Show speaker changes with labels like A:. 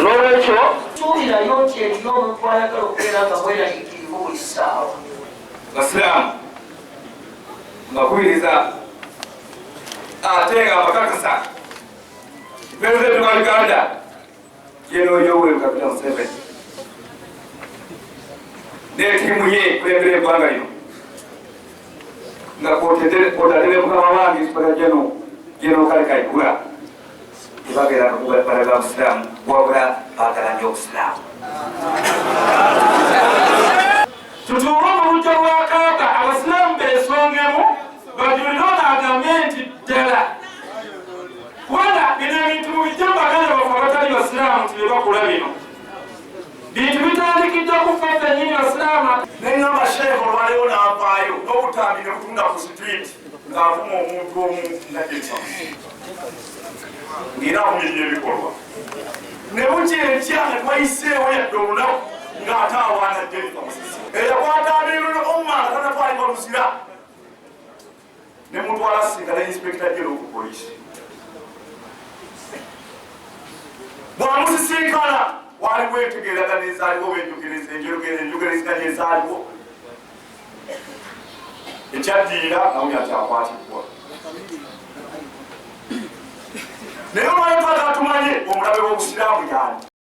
A: N'olwekyo
B: Suubirayo nti eriyo omuntu ayagala okubeera nga mweraliikirivu buli ssaawa.
C: Basiraamu mbakubiriza ate nga mbakakasa Pulezidenti wa Uganda General Yoweri Kaguta Museveni ne ttiimu ye kulembera eggwanga lino nga kwotadde ne mukama wange Inspector General General Kale Kayihura tebagenda balaga Busiraamu wabula baagala nnyo Obusiraamu.
D: Tutuule mu luggya lwa Kaaba Abasiraamu beesongemu bajulire ono agambe nti ddala kubanga bino ebintu mubijje mu baganda baffe abatali basiraamu nti be bakola bino bintu bitandikidde ku ffe ffennyini basiraamu.
E: Neŋŋamba Sheikh olwaleero n'avaayo n'obutambi ne butunda ku street ng'avuma omuntu omu nga James ng'era avumirira ebikolwa ne bukya enkya nga twayiseewo yadde olunaku ng'ate awaana Jennifer Musisi eyakwata Amirul Umma nga tanatwalibwa Luzira ne mutwala sinkana Inspector General ku poliisi bw'amusisinkana waliwo entegeeragana ezaaliwo oba enjogerezeganya ezaaliwo ekyaddirira nawulira nti akwatibbwa naye olwali twagala tumanye omulabe w'obusiraamu yaani.